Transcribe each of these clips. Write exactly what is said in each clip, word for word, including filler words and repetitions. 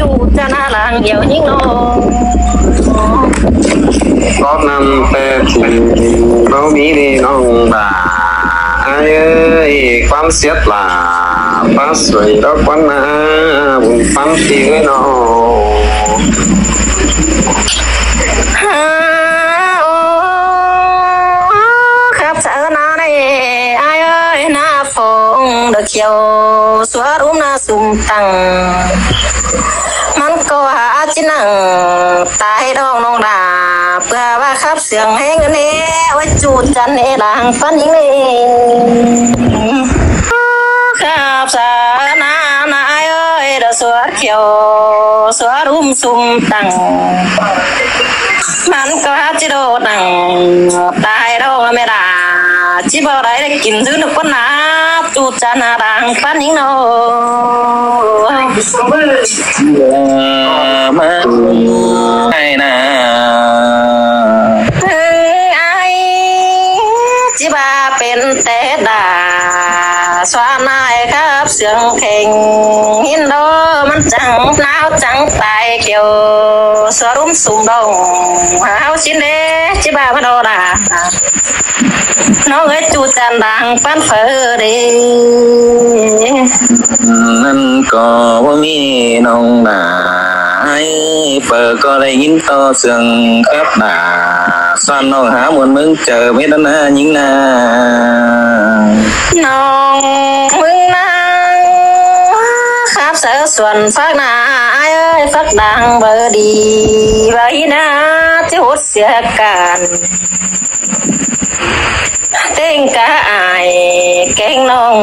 ꞌChu ꞌchăn hák lăng điêu ꞌnhính ꞌnọ. Cót ꞌnặn ꞌtẹ ꞌchư báu ꞌmí đi ꞌnọng đa ai ơi, ꞌquám siết lả, ꞌpá suối đó ꞌquám ná, bun ꞌpắn ti ới ꞌnọ. Khắp ꞌsớ ꞌná ꞌnị, ai ơi, ꞌná phông đa khiêu, sua ꞌlum ꞌná sum tăng. ꞌMắn ꞌcọ hák ꞌchí nẳng tai đong ꞌnọng đa, ꞌpưa ꞌva khắp ꞌsướng ꞌhéng ꞌnị, ꞌva ꞌchu ꞌchăn ꞌnị lăng ꞌpắn ꞌnhính ꞌnị. Khắp ꞌsớ ꞌná ꞌnị ai ơi, đa sua khiêu, sua ꞌlum sum tăng. ꞌMắn ꞌcọ hák ꞌchí đô nẳng tai đong ꞌmẹ đa, ꞌchí báu đảy đảy kin dú ꞌnị ꞌquám ná, ꞌchu ꞌchăn hák lăng ꞌpắn ꞌnhính ꞌnọ. Ơ, ꞌmá ai ná. Ai, ꞌchí ꞌva pên té đa, sua ꞌnị khắp ꞌsướng kheng, ꞌhịn đô ꞌmắn chắng ꞌnáo chắng tai khiêu, sua ꞌlum sum đong, ꞌháu ꞌchí ꞌnị, ꞌchí ꞌva ꞌmắn đô đa. ꞌNọng ơi, ꞌchu ꞌchăn lăng ꞌpắn phaư đi. ꞌNặn ꞌcọ báu ꞌmí ꞌnọng đa ai, phaư ꞌcọ đảy ꞌnghín ꞌto ꞌsướng khắp đa. Suôn ꞌnọng hák ꞌmuôn ꞌmướng chaư mết ꞌnặn ꞌnhính ꞌná. ꞌNọng ꞌmướng ꞌnăng khắp ꞌsớ suôn phák ꞌná ai ơi, phák đang báu đi, báu hí ꞌná, ꞌchí hút sia can. ꞌTếng cá ai kéng ꞌnọng,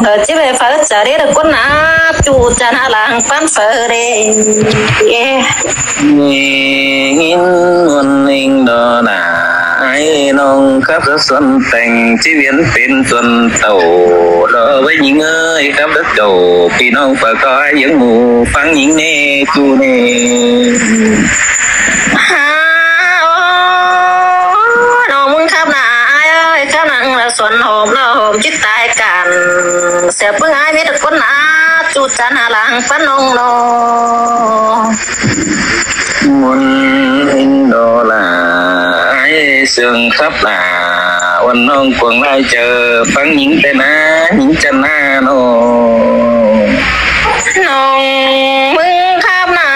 ꞌlẹo ꞌchí báu phaư chaư đi đa ꞌquám ná, ꞌchu ꞌchăn hák lăng ꞌpắn phaư đi. ꞌNhính ꞌmuôn ꞌnhính đo ná ai, ꞌnọng khắp ꞌsớ suôn teng, ꞌchí viến pên suôn tảu, đo báu ꞌnhính ơi, khắp ꞌsớ chảu, ꞌpi ꞌnọng phaư ꞌcọ ai dưỡng ꞌmú, ꞌphắng ꞌnhính ꞌnị, ꞌchu ꞌnị. Hả, ôi, ꞌnọng ꞌmướng khắp ꞌná ai ơi, khắp ꞌnăng ꞌlẹo suôn hom ꞌlẹo hom chít tai can. Sia ꞌpứng ai mết ꞌquám ná, ꞌchu ꞌchăn hák lăng ꞌpắn ꞌnọng ꞌnọ. ꞌMuôn ꞌhịn đo ꞌlạ ai, ꞌsướng khắp ꞌlạ, ꞌuôn ꞌnọng cuông lai chaư, ꞌphắng ꞌnhính té ꞌná, ꞌnhính ꞌchăn ꞌná ꞌnọ. ꞌNọng ꞌmướng khắp ꞌná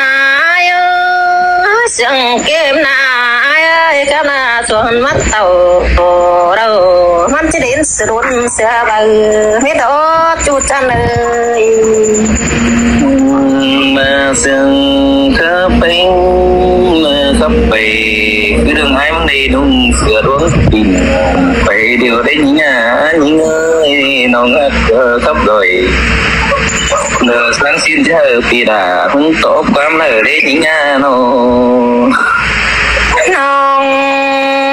ai ơi, ꞌsướng kêm ꞌná ai ơi, khắp ꞌná suôn mát tảu đaư, ꞌmắn ꞌchí đến sia đốn sia báu, mết đo ꞌchu ꞌchăn ơi. ꞌMá ꞌsướng khắp ꞌpéng, ꞌmá khắp pay, cứ đương ai ꞌmắn đi đung sia đốn pin, pay điêu đảy ꞌnhính ꞌná, ꞌnhính ơi, ꞌnọng ꞌhặc khắp đôi. Nơ sáng xin chớ ꞌpi đa, ꞌhứng tó ꞌquám nơ đảy ꞌnhính ꞌná ꞌnọ. ꞌNọng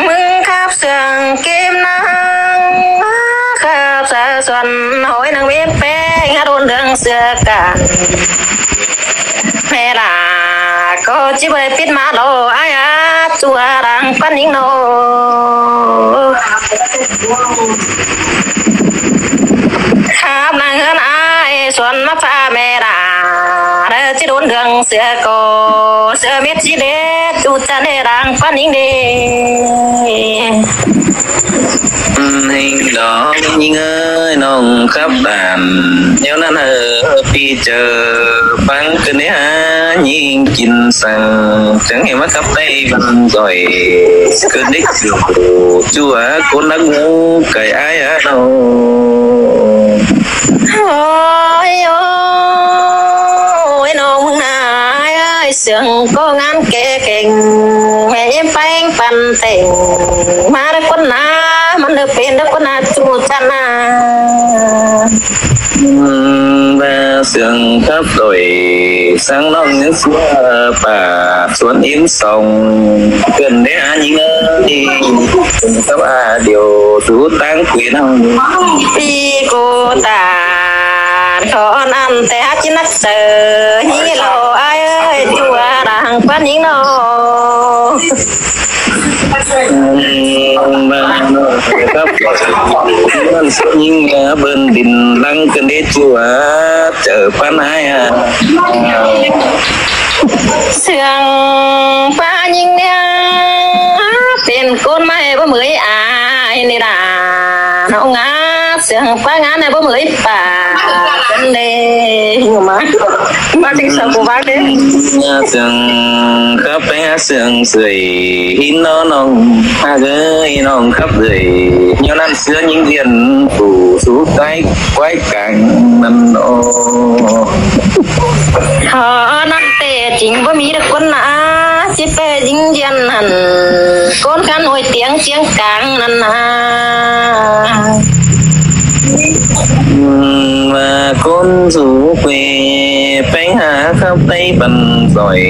ꞌmướng khắp ꞌsướng kêm ꞌnăng, khắp ꞌsớ suôn ꞌhội ꞌnăng mết ꞌpéng, hák đốn đương sia can. ꞌMẹ ꞌlạ ꞌcọ ꞌchí báu pít ꞌmá ꞌlạ ai ꞌchua đang ꞌpắn ꞌnhính ꞌnọ. Khắp ꞌnăng ꞌhướn ai suôn mát ꞌphạ ꞌmẹ ꞌlạ, đaư ꞌchí đốn đương sia ꞌcọ, sia mết ꞌchí đét, ꞌchu ꞌchăn ꞌnị đang ꞌpắn ꞌnhính đi. ꞌNhính đo ꞌnhính ơi, ꞌnọng khắp đan, ꞌnéo ꞌnặn ꞌhứ ꞌpi chaư, ꞌphắng ꞌcứn đảy hák ꞌnhính kin săng, chắng hê ꞌmá khắp đảy băn ꞌdội, ꞌcứn đảy chiêu, ꞌchu hák ꞌcốn đắc ngú cai ai hák ꞌnọng. Ôi, ôi, ꞌnọng ꞌmướng ꞌná ai ơi, ꞌsướng ꞌcọ ngăn kê keng, ꞌmẹ ꞌnhím ꞌpéng păn teng, ꞌmá đaư ꞌquám ꞌná, ꞌmắn đaư pên đaư ꞌquám ꞌná, ꞌchu ꞌchăn ꞌná. ꞌMá ꞌsướng khắp đôi, sáng ꞌnọng ꞌnhính sia pá, suôn ím song, ꞌcứn đảy hák ꞌnhính ơi, khắp ꞌá điêu, sú táng quên ꞌnọng. ꞌPi ꞌcọ ta, ꞌcọ ꞌnặn té hák ꞌchí nắc chaư, ꞌnhính ꞌlạ ai ơi, ꞌchua đang ꞌpắn ꞌnhính ꞌnọ. Ư, ꞌva ꞌnặn ꞌsướng ꞌnhính bơn đin lăng cơn đế ꞌchua, chảu ꞌpắn ái a. ꞌSướng ꞌpá ꞌnhính ꞌnị pên ꞌcốn ꞌmạy báu ꞌmới ai ꞌnị đa. ꞌNọng a, ꞌsướng ꞌpá ngán ꞌnị báu ꞌmới pả cơn đế. ꞌMá ꞌmá ꞌchính sau cô bác đế. ꞌSướng khắp ꞌpéng a ꞌsướng ꞌsưởi hín ꞌnọ ꞌnọng a ơi, ꞌnọng khắp ꞌsưởi. ꞌNhó ꞌnặn ꞌsướng ꞌnhính ꞌdiên phủ sú cái quái cảng ꞌnặn ꞌnọ. Hả, ꞌnặn té ꞌchính báu ꞌmí đa ꞌcốn ꞌnạ, ꞌchí ꞌpẹ ꞌdính ꞌdiên hẳn ꞌcốn khăn ôi tiếng chiếng cảng ꞌnặn ꞌnạ. ꞌVa ꞌcốn dú quê ꞌpéng hả khắp Tây băn giỏi,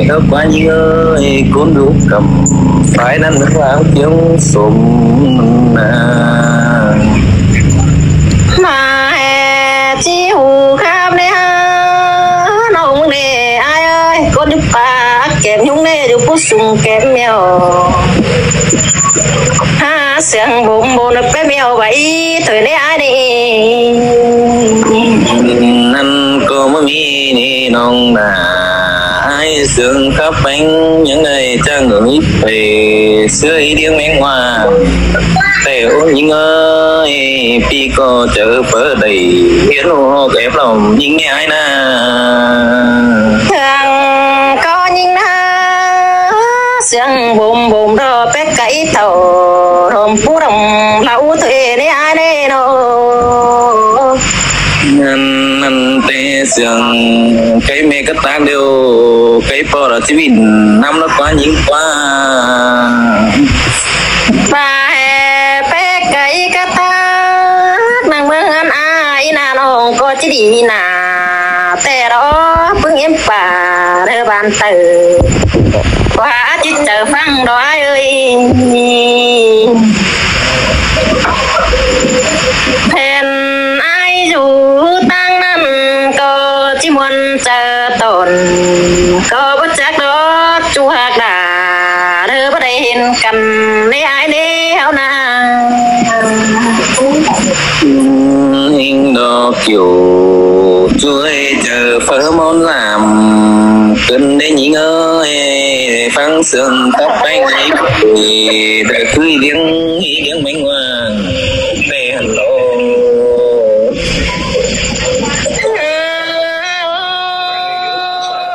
khắp ꞌquá ꞌnhính ơi, ꞌcốn dú căm phái ꞌnặn ꞌláng tiếng sôm ꞌnặn ꞌnạ. ꞌMá ꞌhế ꞌchí hủ khắp ꞌnị hả, ꞌnọng ꞌnị ai ơi, ꞌcốn dú pá kém ꞌnhúng ꞌnị dú pú sung kém meo. Hả, ꞌsướng bôm bôm ꞌnị pé meo bái thôi ꞌnị ai ꞌnị. ꞌNặn ꞌcọ ꞌmá ꞌmí ꞌnị ꞌnọng đa. Ai ꞌsướng khắp ꞌpéng ꞌnhắng ai chắng ꞌmí pay ꞌsứa í điếng ꞌmén ꞌva. Té ꞌô ꞌnhính ơi, ꞌpi ꞌcọ chảu pá đảy hiến ꞌhụ ꞌhọt ép lòng ꞌnhính ꞌnị ai ꞌnạ. ꞌSướng ꞌcọ ꞌnhính ꞌnạ, ꞌsướng bôm bôm ꞌnọ pék cáy thảu, ꞌlóm pú đăm ꞌlạ ú thôi ꞌnị ai ꞌnị ꞌnọ. ꞌNặn ꞌnặn té ꞌsướng cáy ꞌme cắp ꞌtáng điêu, cáy ꞌpo đa ꞌchí ꞌvịn ꞌnặm ꞌlạ ꞌquá ꞌnhính ꞌquá. ꞌVa ꞌhế pék cáy cắp ꞌtáng ꞌnặn ꞌmướng ꞌnặn ai ꞌnạ ꞌnọng ꞌcọ ꞌchí đi ꞌnạ. Té đó ꞌpứng ꞌếm pả đơ ban tở. ꞌQuá ꞌchí chảu ꞌphắng đó ai ơi. Hên ai dú ꞌtáng ꞌnặn ꞌcọ ꞌchí muôn chảu tỏn, ꞌcọ báu chắc đó ꞌchu ꞌhặc đa, đơ báu đảy hên căn ꞌnị ai ꞌnị ꞌháu ꞌnạ. ꞌHính đó kiu ꞌchu ơi chảu phá ꞌmón dăm, cơn đế ꞌnhính ơi, ꞌphắng ꞌsướng khắp ꞌpéng ꞌnị, đảy ꞌcứ điếng, điếng ꞌmén ꞌva. Té hẳn lô.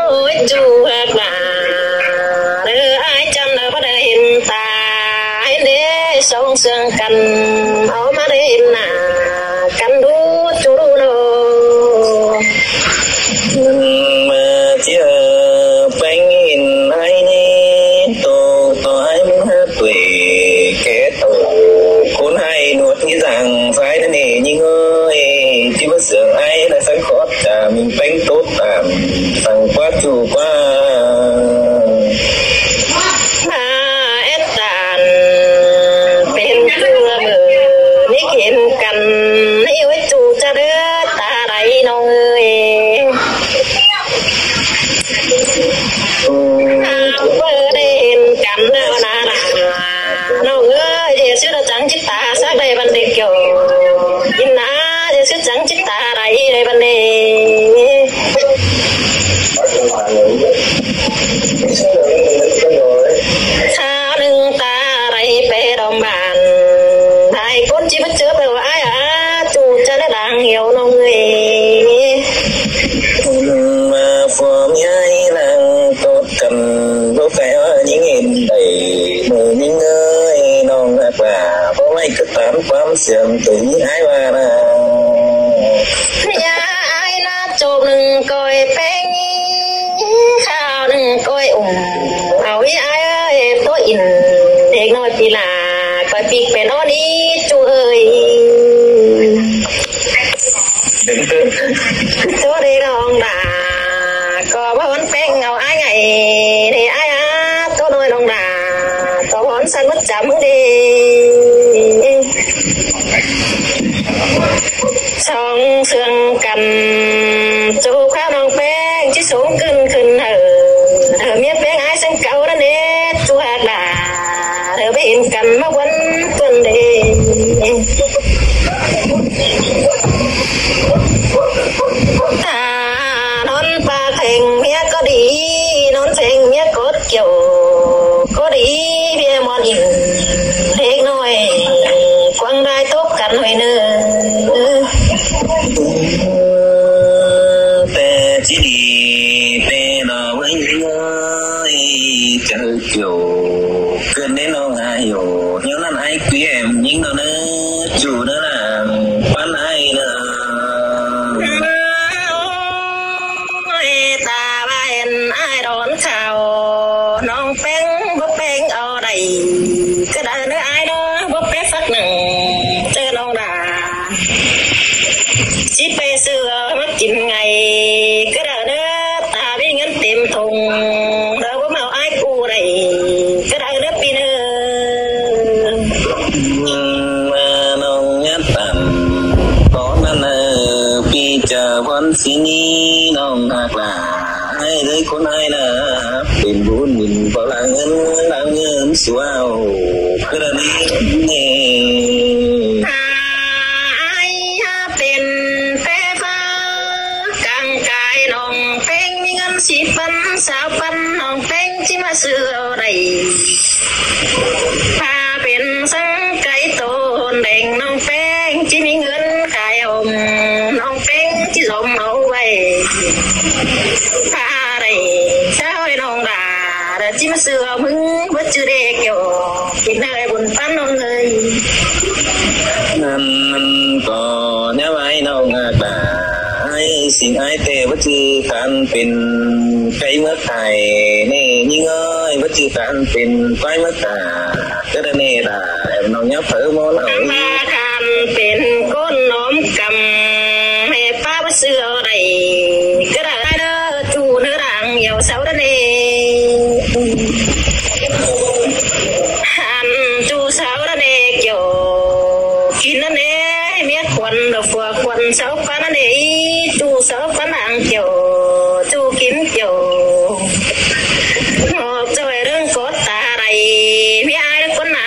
Ôi, ꞌchu ꞌhặc đa, đơ ai chăm đơ báu đảy hên ta, hên đế sống ꞌsướng căn, au ꞌmá đảy hên ꞌnạ, căn đú ꞌchu đu ꞌnọ. ꞌMá ꞌchí ꞌpéng hên ai ꞌnị, tô tô ai ꞌmá hák quê, ké tô ꞌcốn ai nuột ꞌnị dáng ꞌsái ꞌnặn ꞌnị ꞌnhính ơi, ꞌchí báu ꞌsướng ai ꞌnạ sắng khót chả ꞌmí ꞌpéng tốt tản, sắng ꞌquá ꞌchu ꞌquá. ꞌMá ét tản, pên ꞌchu ꞌmự, ꞌnị hên căn, ꞌnị ꞌchư ꞌchu chả đơ ta đảy ꞌnọng ơi. Bơ đảy hên căn đơ ꞌnạ ꞌnọng ơi, ꞌdệt ꞌsứ đa chắng ꞌchí ta sák đảy băn đê kiu. ꞌDệt ꞌnạ, ꞌdệt ꞌsứ chắng ꞌchí ta đảy đảy băn đê. ꞌSáo ꞌnưng ta đảy pé đom bản, đảy ꞌcốn ꞌchí báu chớp đảy ai a, ꞌchu chả đơ đang hiếu ꞌnọng ơi. ꞌMá phua ꞌmí ai lăng tót căn, báu khay ꞌnhính hên đảy, ꞌmự ꞌnhính ơi, ꞌnọng ꞌhặc ꞌva, báu ꞌmạy ꞌcọ tán ꞌquám ꞌsướng tui ái ꞌva ꞌnạ. ꞌNhá ai ꞌnạ chốp ꞌnưng ꞌcoi ꞌpéng, ꞌsáo ꞌnưng ꞌcoi ủng, au ꞌí ai ơi, ꞌtố in, đếc ꞌnọi ꞌpi ꞌla, ꞌcoi ꞌpík pên ꞌnị ꞌchu ơi. ꞌTố đê ꞌnọng đa, ꞌcọ báu hón ꞌpéng au ai ꞌnị, đê ai a, ꞌtố ꞌnọi ꞌnọng đa, ꞌcọ hón săn mứt chăm ꞌmứng đê. Song sương căn, ꞌchu kháo ꞌnọng ꞌpéng, ꞌchí sống ꞌcứn khửn hảư, hảư ꞌmía ꞌpéng ai săng cáu ꞌnặn ꞌnị, ꞌchu ꞌhặc đa. ꞌnón ꞌpá pheng ꞌmía ꞌcọ đi, ꞌnón pheng ꞌmía cốt kiẻo ꞌcọ đi, ꞌviạk ꞌmón ỉn đếc ꞌnọi quăng đai tốc cắn ꞌhọi ꞌnớ. Té ꞌchí đi, té ꞌnọ ꞌvới ꞌnhính ơi, chaư kiẻo ꞌcợn đé ꞌnọng ải ꞌnhính ꞌnặn ải ꞌquiến ꞌnhính ꞌnọ ꞌnớ, ꞌchu ꞌnớ ꞌnặn, ꞌpắn ải ꞌnớ. Ôi, ta ꞌva ên ải đón khảu, ꞌnọng ꞌpéng báu ꞌpéng au đảy, ꞌcọ đaư ꞌnớ ải ꞌnớ, báu ꞌpéng sắc nẳng ꞌchớ ꞌnọng đa. ꞌChí pay ꞌsứ ꞌmá kin ngay, ꞌcọ đaư ꞌnớ, ta ꞌmí ꞌngớn têm thùng, đaư báu ꞌmá au ải ꞌcọ đảy, ꞌcọ đaư ꞌnớ ꞌpi ꞌnớ. ꞌMá ꞌnọng ꞌnhá tản, ꞌcọ ꞌnặn ꞌnớ, ꞌpi chaư ꞌvón ꞌsí ꞌnị ꞌnọng ꞌhặc lả, ải ꞌlới ꞌcốn ải ꞌnớ, pên bún mìn páo lăng ꞌngớn, lăng ꞌngớn sua ꞌcọ đaư ꞌnớ. Ải ꞌhá pên pé ꞌphạ cang cai, ꞌnọng ꞌpéng ꞌmí ꞌngớn síp păn, sáo păn, ꞌnọng ꞌpéng ꞌchí ꞌmá ꞌsứ au đảy. ꞌPhạ pên săng cáy tô hôn đeng, ꞌnọng ꞌpéng ꞌchí ꞌmí ꞌngớn khai ôm, ꞌnọng ꞌpéng ꞌchí dôm au ꞌvạy. ꞌPhạ đảy, ꞌchớ ꞌnọng đa, đa ꞌchí ꞌmá ꞌsứ au ꞌmứng, báu ꞌchư đé kiẻo, kin ơi bun ꞌpắn ꞌnọng ơi. ꞌNặn ꞌcọ ꞌnhá ꞌvạy ꞌnọng ꞌhặc lả, ải sính ải té báu ꞌchư khăn pên cáy ꞌmá khai, ꞌnị ꞌnhính ơi, báu ꞌchư khăn pên ꞌquái ꞌmá khai. ꞌCọ đaư ꞌnị đa, ẻm ꞌnọng ꞌnhá phaư ꞌmo ꞌnọ. ꞌMá khăn pên ꞌcốn ꞌnóm căm, ꞌhế ꞌpá báu ꞌsứ au đảy, ꞌcọ đaư ꞌnớ, ꞌchu ꞌnớ đang dẻo sáu đaư ꞌnị. Hăn ꞌchu sáu đaư ꞌnị kiẻo kin ꞌnặn ꞌnị, ꞌmía khuôn đa phua khuôn sáu păn ꞌnặn ꞌnị, ꞌchu sáu păn đang kiẻo, ꞌchu kin kiẻo. Ngọt ꞌchoi ꞌlớng cốt ta đảy, ꞌmía ải ꞌlới ꞌcốn ꞌnạ,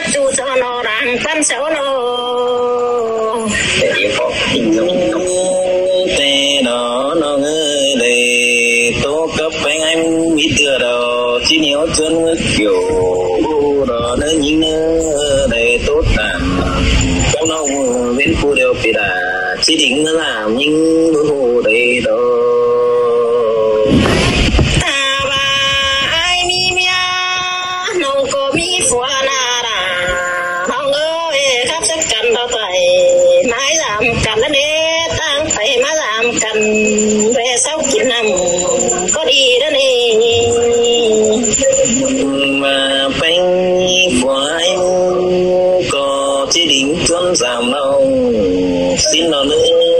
ꞌchu ꞌchọ ꞌnọ đang păn sáu ꞌnọ. Té ꞌnọ ꞌnọng ơi, đảy ꞌtố cắp ꞌpéng ải ꞌmí ꞌtưa đaư, ꞌchí ꞌnéo ꞌchuôn ꞌmứa kiẻo, đaư ꞌnớ ꞌnhính ꞌnớ, đảy ꞌtố tản cắp ꞌnọng ꞌviến ꞌcu điêu pi đa, ꞌchí đính ꞌnớ ꞌnặn ꞌnhính báu ꞌhụ đảy đaư. Ta ꞌva ải ꞌmí ꞌmía, ꞌnọng ꞌcọ ꞌmí phua ꞌnạ đa, ꞌnọng ơi, khắp sắc căn đaư ꞌtoi, ꞌmá dăm căn ꞌnặn ꞌnị, ꞌtáng pay ꞌmá dăm căn, ꞌvẹ sáu kin ꞌnặn ꞌcọ đi đaư ꞌnị. ꞌMá ꞌpéng phua ải ꞌcọ ꞌchí đính ꞌchuôn dăm ꞌnọng, sính ꞌnọ ꞌnớ,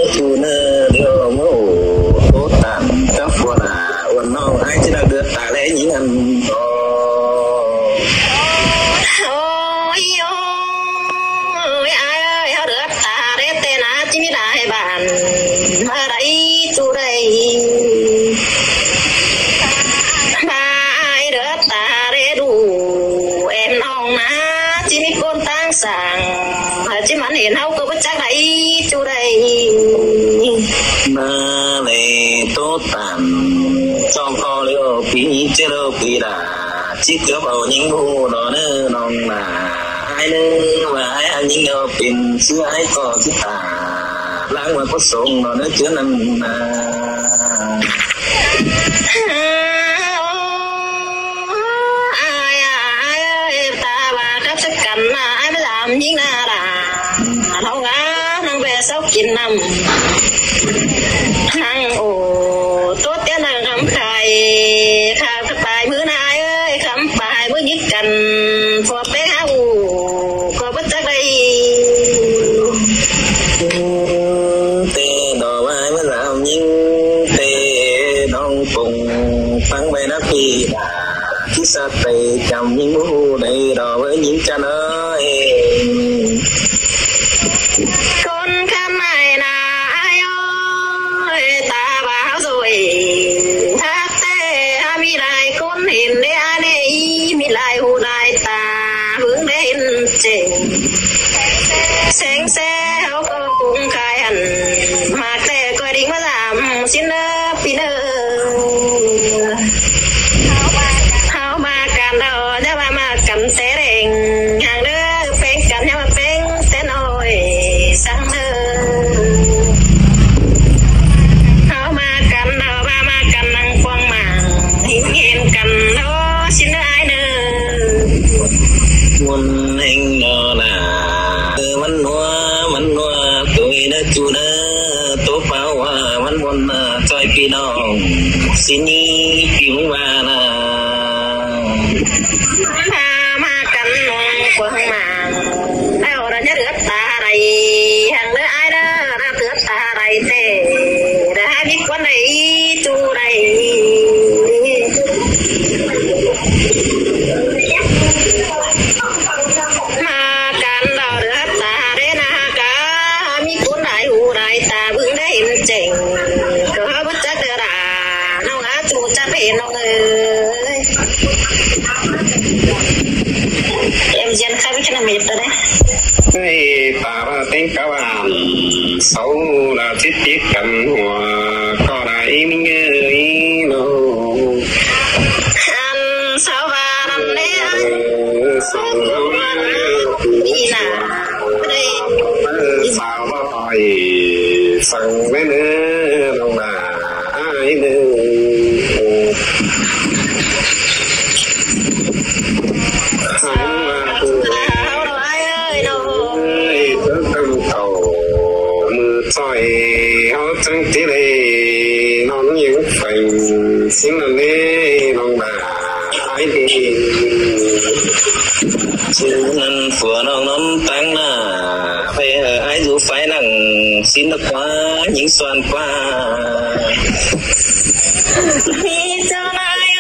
ꞌchu ꞌnớ, điêu ꞌmá ꞌtố tản cắp phua ꞌnạ, uôn ꞌnọng ải ꞌchí đaư đươn ta ꞌlé ꞌnhính ꞌnặn. Ôi, ôi, ải ơi, ꞌháu đươn ta ꞌlé té ꞌnạ ꞌchí ꞌmí lai bản, ꞌmá đảy ꞌchu đảy. ꞌMá ải đươn ta ꞌlé đu, ẻm ꞌnọng ꞌnạ ꞌchí ꞌmí ꞌcốn ꞌtáng săng, ꞌchí mẳn hên ꞌháu ꞌcọ báu chắc đảy ꞌchu đảy. ꞌMá đảy ꞌtố tản, ꞌchọ ꞌcọ ꞌlẹo pi ꞌchớ ꞌlẹo pi đa, ꞌchí cướp au ꞌnhính ꞌhụ đaư ꞌnớ ꞌnọng ꞌnạ. Ải ꞌnớ ꞌva ải ꞌnhính ꞌlẹo pên ꞌsứ ải ꞌcọ ꞌchí ta, ꞌláng ꞌva ꞌcọ sông đaư ꞌnớ ꞌchớ ꞌnặn ꞌnạ. Ải, ải ơi, ta ꞌva khắp sắc căn ꞌnạ, ải ꞌmá dăm ꞌnhính ꞌnạ đa, ꞌnọng ꞌnạ, ꞌnọng ꞌvẹ sáu kin ꞌnặn. ꞌNặn ổ, ꞌtố té ꞌnặn khắm khai, khắm pay ꞌmứ ꞌnạ ải ơi, khắm pay ꞌmứ ꞌnhính căn, phua ꞌpéng ꞌhá ụ, ꞌcọ báu chắc đảy. Té đaư ꞌva ải ꞌmá dăm ꞌnhính, té ꞌnọng pông ꞌphắng ꞌvạy ꞌnặn pi đa, ꞌchí ꞌsặt pay chăm ꞌnhính ꞌmú đảy đaư ꞌvới ꞌnhính chăn ơi. ꞌCốn khắm ải ꞌnạ ải ơi, ta ꞌva ꞌháu ꞌdội, ꞌhặc té ꞌmí lai ꞌcốn hên đé ải đé, ꞌmí lai ꞌhụ lai ta, ꞌhướng đé hên chẻng. Seng ꞌsé ꞌháu ꞌcọ ꞌcốn khai hẳn, ꞌhặc té ꞌcoi đinh ꞌmá dăm sính ꞌnớ, ꞌpi ꞌnớ. ꞌHáu ꞌmá căn đaư, đa ꞌva ꞌmá căn ꞌtẹ ꞌlẹng, hang đaư ꞌpéng căn, ꞌnhá ꞌva ꞌpéng ꞌtẹ ꞌnọi, săng ꞌnớ. ꞌHáu ꞌmá căn đaư, ꞌva ꞌmá căn ꞌnăng cuông mảng, hên hên căn đaư, ꞌsịn ꞌnớ ải ꞌnớ. ꞌMắn ꞌhêng ꞌnớ ꞌna. ꞌMắn ꞌnua, ꞌmắn ꞌnua, ꞌtoi ꞌnớ ꞌchu ꞌnớ, ꞌtố páo ꞌva ꞌmắn ꞌmuôn ꞌna, ꞌchoi ꞌpi ꞌnọng ꞌsịn ꞌnị, ꞌpi ꞌmắn ꞌva ꞌna. ꞌPa ꞌmá căn ꞌnọng cuông mảng, ꞌlẹo ꞌna ꞌnhá ꞌlưạk ta đảy, hang ꞌnớ ải ꞌnớ, ꞌna ꞌlưạk ta đảy ꞌtẹ, ꞌna hák ꞌmí cuốn đảy, ꞌchu đảy. ꞌMá căn đaư ꞌlưạk ta đảy ꞌna hák ꞌmí cuốn đảy, hu đảy ta bưng đảy hên chẻng. ꞌCọ ꞌhụ báu chắc đaư đa, ꞌnọng ꞌhụ ꞌchu chắc đảy ꞌnọng ơi. Em ꞌdiến khắp ꞌmí căn ꞌna mệt đaư đé. Ơi, ta ꞌva ꞌtếng cá ꞌva ăn, sau ꞌla chít chít căn hua, ꞌcọ đảy ꞌmí ꞌngới ꞌnớ. Ăn sau ꞌva ăn ꞌnớ, sau ꞌva ăn ꞌnớ, ꞌnị ꞌna. Ơi, sau ꞌva ꞌtoi, săng ꞌnớ ꞌnớ, ꞌnọng ꞌna, ải ꞌnớ. Hăng ꞌva ꞌtoi, ꞌhụ ꞌnọng ải ơi ꞌnớ. Ơi, ꞌchớ căn tảu, ꞌmự ꞌchoi, ꞌháu chắng ꞌchí đảy ꞌnón ꞌnhắng pheng ꞌsịn ꞌnặn ꞌnớ, ꞌnọng ꞌna ải ꞌnớ. ꞌChớ ꞌnặn phua ꞌnọng ꞌnón táng ꞌna, ꞌpưa ải dú phái nẳng ꞌsịn ꞌna ꞌquá, ꞌnhính ꞌsuan ꞌquá. ꞌMí ꞌchớ ꞌna ải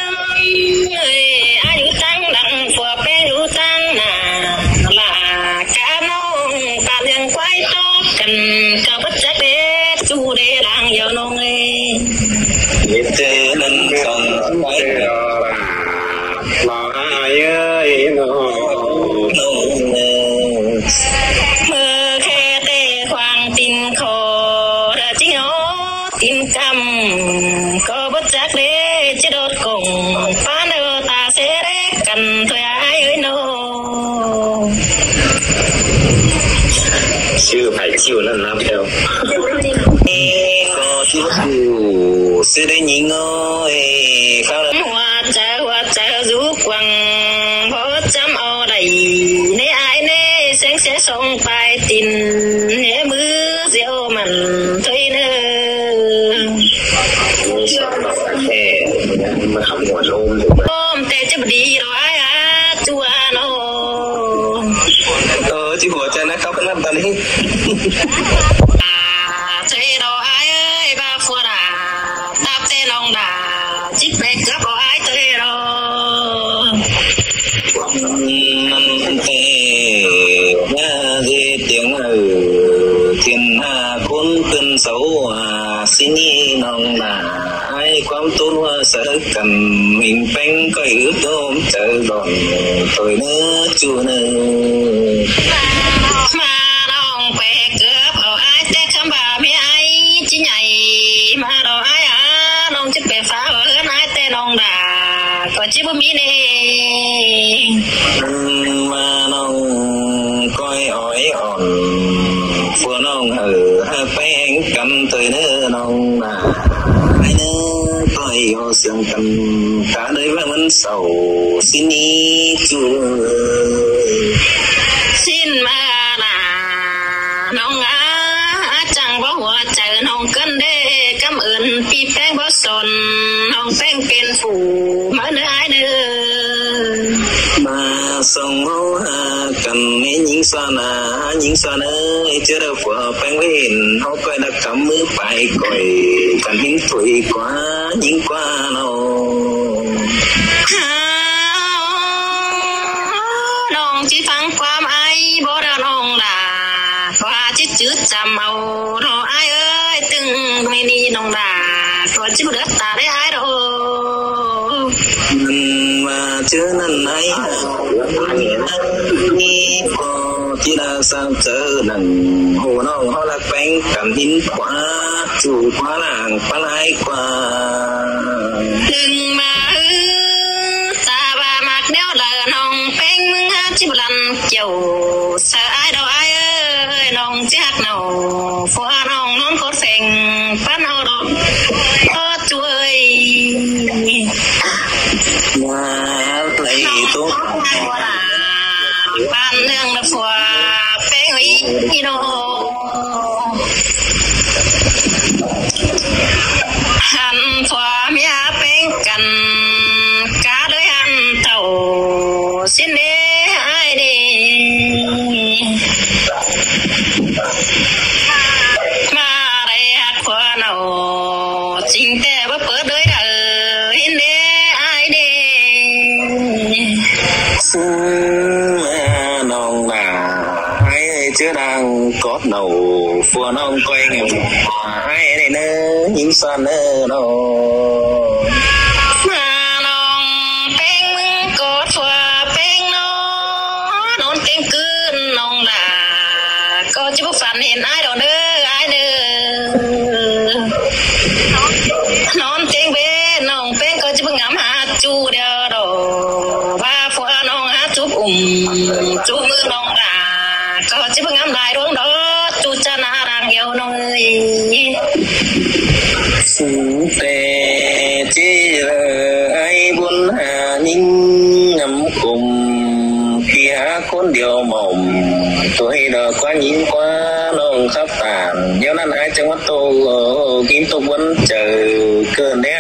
ơi, ải dú táng nẳng phua ꞌpéng dú táng ꞌna, ꞌlạ cá ꞌnọng pà ꞌnưng quái tók căn, ꞌcọ báu chắc đé ꞌchu đé lăng dau ꞌnọng ơi. ꞌMí ꞌchớ ꞌnặn căn ải ꞌnớ. Lo ải ơi ꞌnớ. ꞌMự khe ꞌtẹ khoang tin khô, đa ꞌchí ꞌnhó tin căm, ꞌcọ báu chắc đé ꞌchí đốt cổng, pán đaư ta ꞌsớ đé căn thôi ải ơi ꞌnớ. ꞌChư phải chịu ꞌnặn ꞌnạp theo. Ê, ꞌcọ ꞌchí ꞌchu ꞌsớ đé ꞌnhính ơi, kháo ꞌnớ. Hua chaư, hua chaư dú quăng, báu chăm au đảy, ꞌnê ải ꞌnê, seng ꞌsé song pay tin, ꞌnê ꞌmứ ꞌdiu mẳn thôi ꞌnớ. Ê, ꞌmá khắm hua ꞌlôm. Ôm ꞌtẹ ꞌchí báu đi ꞌnớ ải a, ꞌchu a ꞌnớ. Ơ, ꞌchí hua chaư ꞌnớ khắp ꞌnặn ta ꞌnị. A, ꞌchớ ꞌnớ ải ơi, ꞌva phua đa, ꞌtặp ꞌtẹ ꞌnọng đa, ꞌchí pay cướp au ải ꞌchớ ꞌnớ. ꞌNặn ꞌtẹ, ꞌna dê tiếng ở thiên hà khốn cơn sáu à, ꞌsịn ꞌnị ꞌnọng ꞌna. Ải ꞌquám ꞌtốn ꞌva ꞌsớ căn, ꞌminh ꞌpéng ꞌcọ ứt ꞌnôm chaư đon, ꞌtoi ꞌnớ ꞌchu ꞌnớ. ꞌMá ꞌnọng pay cướp au ải ꞌtẹ khắm ꞌva ꞌmí ải ꞌchí nhảy, ꞌmá ꞌnọng ải a, ꞌnọng ꞌchí pay phá au ꞌhướn ải ꞌtẹ ꞌnọng đa, ꞌcọ ꞌchí báu ꞌmí ꞌnê. ꞌMá ꞌnọng ꞌcoi ói ỏn, phua ꞌnọng hảư hák ꞌpéng căn ꞌtoi ꞌnớ ꞌnọng ꞌna. Ải ꞌnớ ꞌcoi au siêng căn, ta đảy ꞌva ꞌmắn sau ꞌsịn ꞌnị ꞌchu. ꞌSịn ꞌmá ꞌna, ꞌnọng a, chắng báu hua chaư ꞌnọng căn đé, căm ơn ꞌpi ꞌpéng báu son, ꞌnọng ꞌpéng pên phủ, ꞌmá ꞌnớ ải ꞌnớ. ꞌMá song ꞌháu hák căn ꞌnị ꞌnhính ꞌsuan a, ꞌnhính ꞌsuan ơi, ꞌchớ đaư phua ꞌpéng ꞌva hên, ꞌháu ꞌcoi đa cắm ꞌmứ pay ꞌcoi, căn hên ꞌtoi ꞌquá, ꞌnhính ꞌquá ꞌnớ. ꞌNọng ꞌchí ꞌphắng ꞌquám ải báu đaư ꞌnọng đa, ꞌcọ ꞌchí chứ chăm au ꞌnớ ải ơi, ꞌtưng ꞌmí ꞌnị ꞌnọng đa, ꞌcọ ꞌchí báu đaư ta đé ải đaư. ꞌMá ꞌchớ ꞌnặn ải, ꞌnị ꞌcọ ꞌChí ꞌnạ ꞌsướng ꞌchớ ꞌnặn, hô ꞌnọng ꞌhọt ꞌlặc ꞌpéng căn ꞌhịn khua, ꞌchu khua lăng pá lai khua. ꞌNưng ꞌma ư, ta ba ꞌmặc ꞌnéo đaư ꞌnọng ꞌpéng ꞌmứng hák ꞌchí bơ lăn kiẻo, saư ải đaư ải ơi, ꞌnọng ꞌchí ꞌhặc ꞌnọ, phua ꞌnọng ꞌnón khót pheng, pán ꞌnọ đo, ꞌchớ ꞌchu ơi. ꞌNa, lay tố. Pán ꞌnưng ꞌnạ phua ꞌpéng ơi ꞌnị ꞌnọ. Hăn phua ꞌmía ꞌpéng căn, cá đới hăn tảu, ꞌsịn đé ải đê. ꞌMá đảy ꞌhặc phua ꞌnọ, ꞌchính ꞌtẹ báu pơt đới đaư, ꞌhịn đé ải đê. ꞌSướng ꞌnọng ꞌnạ, ải ơi, ꞌchớ đang cót ꞌnọ, phua ꞌnọng ꞌcoi ꞌnị, ải ơi ꞌnị ꞌnớ, ꞌnhính ꞌsướng ꞌnớ ꞌnọ. ꞌMá ꞌnọng ꞌpéng ꞌmứng cót phua ꞌpéng ꞌnọ, ꞌnón ꞌtếng ꞌcứn ꞌnọng ꞌnạ, ꞌcọ ꞌchí báu phăn hên ải đaư ꞌnớ, ải ꞌnớ. ꞌNón ꞌtếng bết ꞌnọng ꞌpéng ꞌcọ ꞌchí báu ngắm hák ꞌchu điêu đo. ꞌVa phua ꞌnọng hák chuốp ủm, chuốp ꞌmự ꞌnọng ꞌnạ, ꞌcọ ꞌchí báu ngắm lai ꞌluống đo, ꞌchu ꞌchạ ꞌnạ đang ꞌhiếu ꞌnọng ơi. ꞌSướng ꞌtẹ ꞌchí ꞌlạ ải bun ha ꞌnhính ngắm khum, ꞌpi hák ꞌcốn điêu mỏm, ꞌtoi đo khua ꞌnhính khua ꞌnọng khắp tản, ꞌnéo ꞌnặn ải chắng ꞌmá tô, kin tô bun chaư ꞌcợn đé.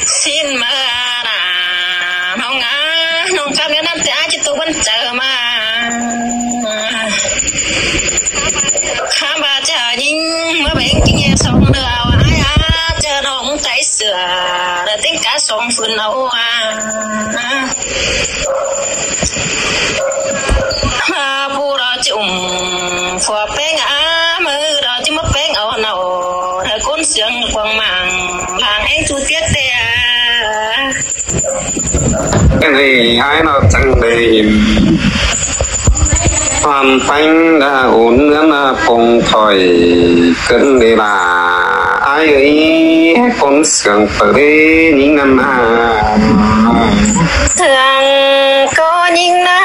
ꞌSịn ꞌmá ꞌnạ, ꞌnọng ꞌnạ, ꞌnọng khắp ꞌnéo ꞌnặn ꞌtẹ ải ꞌchí tô bun chaư ꞌmá. Khắp ꞌva ꞌchạ ꞌnhính ꞌmá béng ꞌchí ꞌnhé song đaư au ải a, ꞌchạ ꞌnọng ꞌmứng tai sửa, đaư ꞌtếng cá song phưn au a. ꞌMá ꞌpú đo ꞌchí ủm phua ꞌpéng a, ꞌmự đo ꞌchí ꞌmá ꞌpéng au ꞌnọ, đaư ꞌcốn siêng quảng mảng, lăng ꞌhéng ꞌchu tiết ꞌtẹ. Cái này ai nó chẳng để hoàn thành đã ổn nữa là phòng khỏi cơn đi là ai ấy con sướng tờ đê những năm à. Sướng có những năm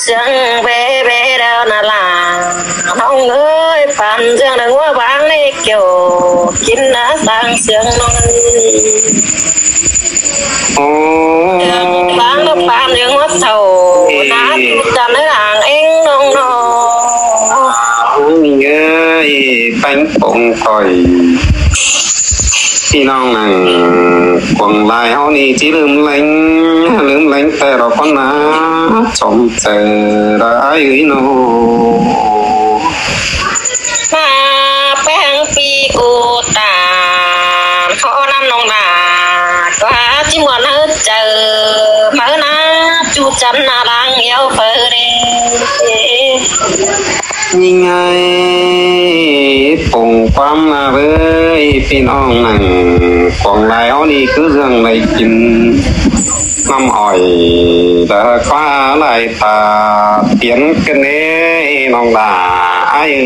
sướng bé bé đâu là là ꞌnọng ơi, pán dưỡng đa ꞌngúa báng ꞌnị kiẻo kin ꞌnạ sang sướng ꞌnọng ơi. Ồ. Báng ꞌnạ pán dưỡng ꞌngúa thảu, ná ꞌchu chăn ꞌnớ lăng ꞌéng ꞌnọng ꞌnọ. Ơ, ơi, bánh phông khỏi. ꞌPi ꞌnọng ꞌnặn quảng lai ꞌháu ꞌnị ꞌchí ꞌlứm ꞌleng, ꞌlứm ꞌleng ꞌtẹ lo ꞌcón ná chom ꞌtẹ đa ai ới ꞌnọ. ꞌMá ꞌpéng ꞌpi ꞌcọ tản khó ꞌnặn ꞌnọng ꞌnạ, ꞌcọ ꞌchí ꞌmuôn ꞌhứ chaư, ꞌmự ná ꞌchu chăn ꞌnạ đang ꞌhiếu phaư đê. ꞌNhính ơi, phông ꞌquám ꞌnạ ới, ꞌpi ꞌnọng ꞌnặn quảng lai ꞌháu ꞌnị cứ dưỡng đảy kin ꞌnặm ỏi, đa ꞌquá lai ta piến ꞌcợn đé ꞌnọng đa ai ới.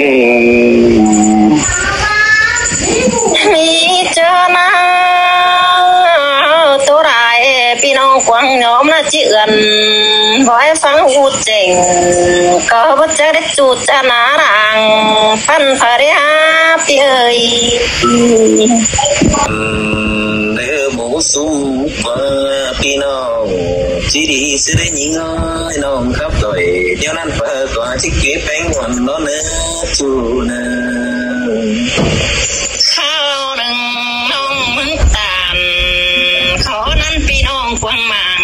ꞌMí ꞌchớ ꞌnạ tô lai ꞌpi ꞌnọng quảng nhóm ꞌnạ ꞌchí ươn, bói phắng ꞌhụ chẻng, ꞌcọ báu chắc đé ꞌchu chăn ꞌnạ đang păn pha đé hả ꞌpi ơi. Đe bố sum ꞌpi ꞌnọng ꞌchí đi ꞌsứ đé ꞌnhính ơi, ꞌnọng khắp ꞌtoi ꞌnéo ꞌnặn pha ꞌcọ ꞌchí ký ꞌpéng ꞌmuôn ꞌnọ ꞌnớ ꞌchu ꞌnớ. Kháo ꞌnưng ꞌnọng ꞌmứng tản, khó ꞌnặn ꞌpi ꞌnọng quảng mảng,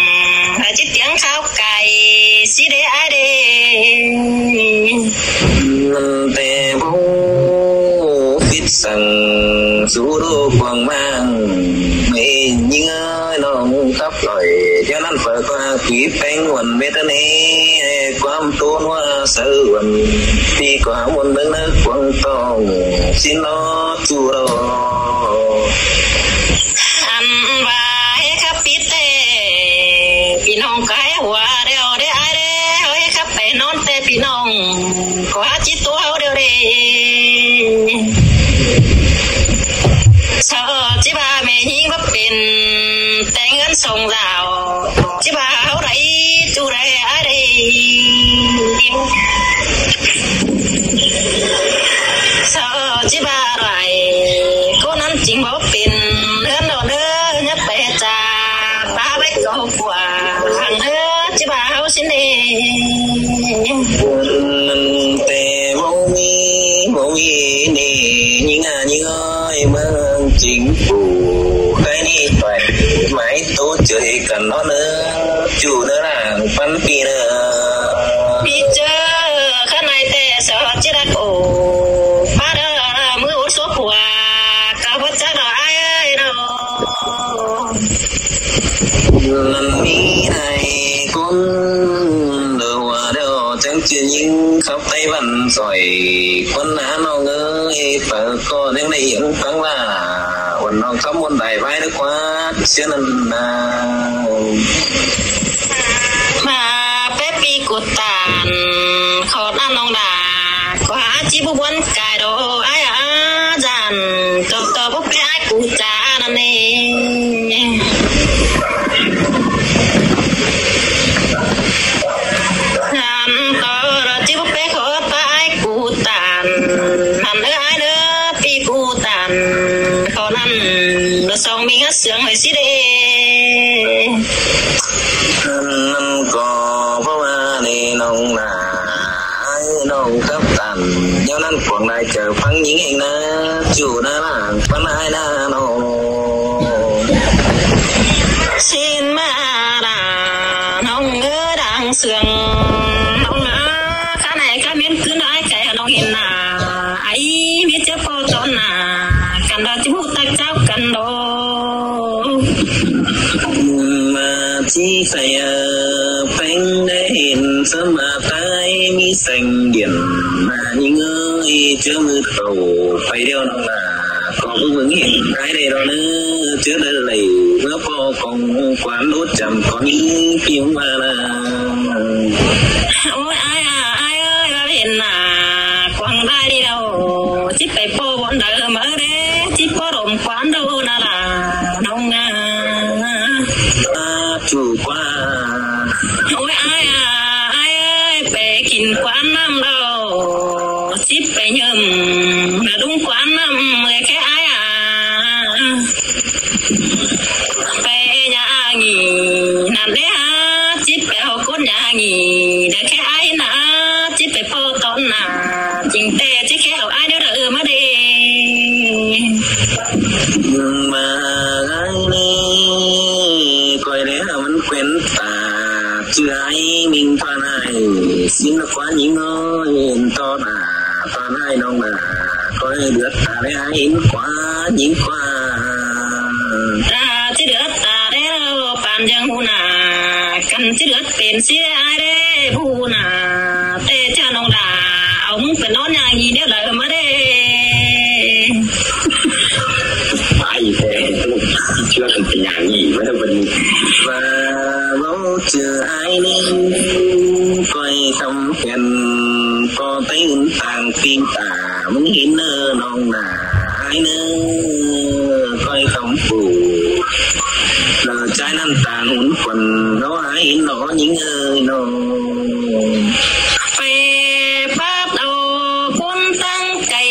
ꞌchí tiếng kháo cay ꞌsứ đé ai đê. ꞌNặn ꞌtẹ báu phít săng, sú đô quảng mảng, ꞌmí ꞌnhính ơi, ꞌnọng khắp ꞌtoi ꞌnéo ꞌnặn pha ꞌcọ ký ꞌpéng ꞌmuôn mết ꞌnị, ꞌquám ꞌtố ꞌnua saư ꞌmuôn, ꞌpi ꞌcọ ꞌmuôn ꞌmướng ꞌnớ quảng tong, ꞌsịn ꞌnọ ꞌchu đo. Ăn ꞌva ꞌhế khắp pít ꞌtẹ, ꞌpi ꞌnọng ꞌcọ ꞌhế hua đeo Só ꞌchí ꞌva ꞌme ꞌnhính báu pên, ꞌtếng ꞌngớn sông dảo. ꞌChí ꞌva ꞌháu đảy ꞌchu đảy ải đảy. Só ꞌchí ꞌva đảy, ꞌcốn ꞌnặn ꞌchí báu pên, ꞌhướn đảy ꞌnớ, nhắc pay cha, pá báu ꞌcọ ꞌquá, hăng ꞌnớ, ꞌchí ꞌva ꞌháu ꞌsịn đảy. ꞌNặn té báu ꞌmí, báu ꞌmí ꞌnị, ꞌnhính ꞌa ꞌnhính ơi, ꞌmướng chính phủ, cái ꞌnị phải mái tố chửi cắn nó nữa, chủ nữa là Pắn ꞌpi ꞌnớ. ꞌPi ꞌchớ, khá nải té só ꞌchí đảy ổ, pá đảy ꞌmứ ổ số của, cả bất chắc là ai ơi đâu. ꞌNặn ꞌmí ải ꞌcốn đaư ꞌva đaư chắng ꞌchư ꞌnhính khắp Tây Văn rồi, ꞌquán ná ꞌnọng ơi, phải có những đảy hiến phắng ꞌva, ꞌquán ꞌnọng khắp muôn đảy ꞌvái đảy ꞌquá, ꞌsứa ꞌnặn ꞌna. ꞌMá pé ꞌpi ꞌcú tản, khót ꞌnặn ꞌnọng đảy, ꞌquá ꞌchí báu ꞌbuôn cai đảy, ải ꞌa dản, tóp tóp báu pé ải ꞌcú chả ꞌnặn ꞌnị. ꞌNặn tó ꞌchí báu pé khót ꞌpa ải ꞌcú tản, ꞌnặn ꞌnớ ải ꞌnớ ꞌpi ꞌcú tản, khót ꞌnặn, ꞌlụk song ꞌmí ngá sương hơi ꞌsịn đảy. ꞌNặn ꞌcọ báu ꞌva ꞌnị ꞌnọng ꞌna, ải ꞌnọng khắp tản, ꞌnhá ꞌnặn cuông lai chaư phắng ꞌnhính ꞌhêng ꞌnớ, chủ ꞌnớ lăng Pắn ải ꞌna ꞌnọng. ꞌSịn ꞌmá đa, ꞌnọng ới đang sương, ꞌnọng ꞌna, khá nải khá ꞌmen ꞌcứn ải cai ꞌnọng hên ꞌna, ải ꞌmí ꞌchớ ꞌpo ꞌtọn ꞌna, căn đa ꞌchí báu tắc chảu căn đảy. ꞌMá ꞌchí khay, ơ, phén đảy hên ꞌsớm ꞌmá tai ꞌmí seng điện ꞌna ꞌnhính ơi, ꞌchớ ꞌmự tảu pay điêu ꞌnọng ꞌna, ꞌcọ báu ꞌmứng hên ải đảy đảy ꞌnớ, ꞌchớ đảy đảy ꞌmứa ꞌpo cỏng quán đốt chăm có ꞌnhính ꞌpi ꞌva ꞌna. Ôi ải ꞌa, ải ơi, ꞌva hên ꞌna, quảng đảy đi đâu, ꞌchí pay ꞌpo bón đảy ꞌmá đé, ꞌchí ꞌpo đôm quán đâu ꞌna đa, ꞌnọng ꞌna. ꞌA, chủ ꞌquá. Ôi ải ꞌa, ải ơi, pay kin quán ꞌnặn đâu, ꞌchí pay ꞌnhớm, ꞌna đúng quán ꞌnặn, ꞌmưa khé ải ꞌa. Pay ꞌnhá ꞌa ꞌnị, ꞌnặn đé ꞌa, ꞌchí pay hảư ꞌcốn ꞌnhá ꞌa ꞌnị, đảy khé ải ꞌna, ꞌchí pay ꞌpo ꞌtọn ꞌna, chính té ꞌchí khé hảư ải đảy đảy ꞌmá đé. ꞌMá ải ꞌnị, ꞌcoi đé hảư ꞌmắn quen ta, ꞌchư ải ꞌmính ꞌTan ải, ꞌsịn ꞌna ꞌquá ꞌnhính ơi, hên ꞌto ꞌna, ꞌTan ải ꞌnọng ꞌna, ꞌcoi đướ ta đé ải hên ꞌquá, ꞌnhính ꞌquá. Ta ꞌchí đướ ta đé ꞌlẹo, pán dang ꞌhụ ꞌna, căn ꞌchí đướ pên ꞌsịn ải đé, báu ꞌhụ ꞌna, té ꞌchớ ꞌnọng đa, au ꞌmứng pên ꞌnón ꞌnhá ꞌnị đé đảy ꞌmá đé. Ải té, ꞌchưa căn pên ꞌnhá ꞌnị, ꞌmá đé bân. ꞌVa báu ꞌchư ải ꞌnị, ꞌcoi khăm khen, ꞌcọ té ứn tang ꞌpinh ta, ꞌmứng hên ꞌnớ ꞌnọng ꞌna, ải ꞌnớ, ꞌcoi khăm phủ. Lỏ ꞌchái ꞌnặn tang ứn khuôn, ꞌnọ ải hên ꞌnọ ꞌnhính ơi ꞌnọ. Pay pắt au ꞌcốn tẳng cai,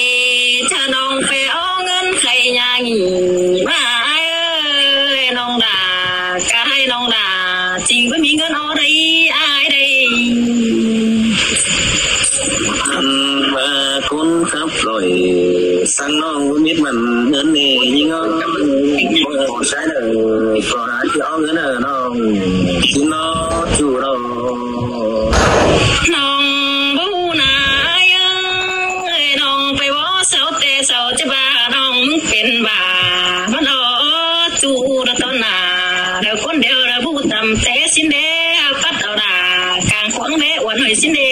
ꞌchớ ꞌnọng pay ók ꞌngớn khay ꞌnhá ꞌnị, ꞌmá ải ơi, ꞌnọng đa, ꞌcọ ải ꞌnọng đa, chính báu ꞌmí ꞌngớn ók đảy, ải đảy. ꞌVa ꞌcốn khắp ꞌlội, săng ꞌnọng báu mết mẳn ꞌngớn ꞌnị, ꞌnhính ơi, ꞌcọ ải đảy, ꞌcọ ải ꞌchí ók ꞌngớn ꞌnớ ꞌnọng, ꞌchí ꞌnọ ꞌchu đảy. ꞌNọng báu ꞌhụ ꞌna ải ơi, ꞌnọng pay bók sau té sau ꞌchí ꞌva ꞌnọng pên ꞌva, ꞌmắn ók ꞌchu đảy ꞌtọn ꞌna, đảy ꞌcốn điêu đảy báu tăm té ꞌsịn đé, pắt au đa, cang quảng đé uôn ꞌhới ꞌsịn đé.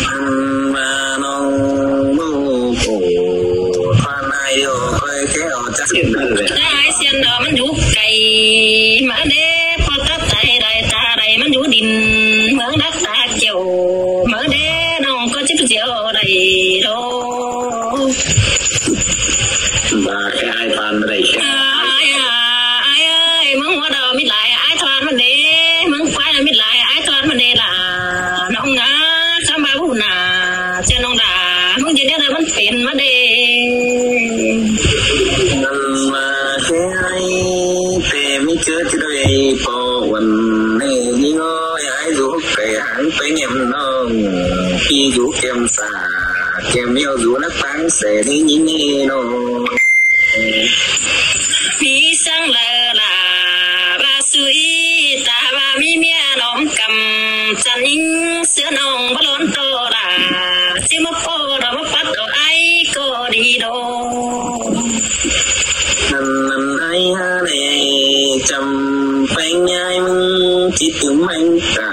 ꞌVa ꞌnọng báu ꞌhụ, ꞌTan ải điêu ꞌcoi khé au chắc ꞌsịn đảy. ꞌTan ải ꞌsịn đảy ꞌmắn dú cai, ꞌmá đé, ꞌpo tắt tai đảy ta đảy ꞌmắn dú đin, ꞌmướng đắc ta kiêu, ꞌmá đé, ꞌnọng ꞌcọ ꞌchí ꞌpứng diêu đảy đảy. ꞌVa Ăn đảy khék. Ai, ai, ơi, ꞌmứng ꞌmá đo mít lai ai thoát ꞌmá đé, ꞌmứng phái ꞌmá mít lai ai thoát ꞌmá đé lả. ꞌNọng ꞌná, ꞌchăm ꞌva ꞌhụ nả, ꞌchưa ꞌnọng đả, ꞌmứng ꞌdệt ꞌnhá đa ꞌmắn pên ꞌmá đé. Ăn ꞌmá khék ai, ꞌtẹ ꞌmí ꞌchớ ꞌchí đảy ꞌpo uôn ꞌnị ꞌnhính ơi, ai dú cay háng pay ꞌnẹm ꞌnọng, ꞌpi dú kem sa, kem ꞌnéo dú nắc ꞌpáng sẻ ꞌnị ꞌnhính ꞌnị ꞌnọng. ꞌPi ꞌsướng ꞌlạ lả, ꞌva sui ta ꞌva ꞌmí ꞌmía ꞌnọng căm, chăn ꞌnhính ꞌsứa ꞌnọng báu lón tô lả, ꞌchí ꞌmá ꞌpo đo ꞌmá pắt đo ai ꞌcọ đi đô. Ăn, ăn ai há đảy ꞌchăm pay ꞌnhái ꞌmứng ꞌchí tứm ꞌmếng tả,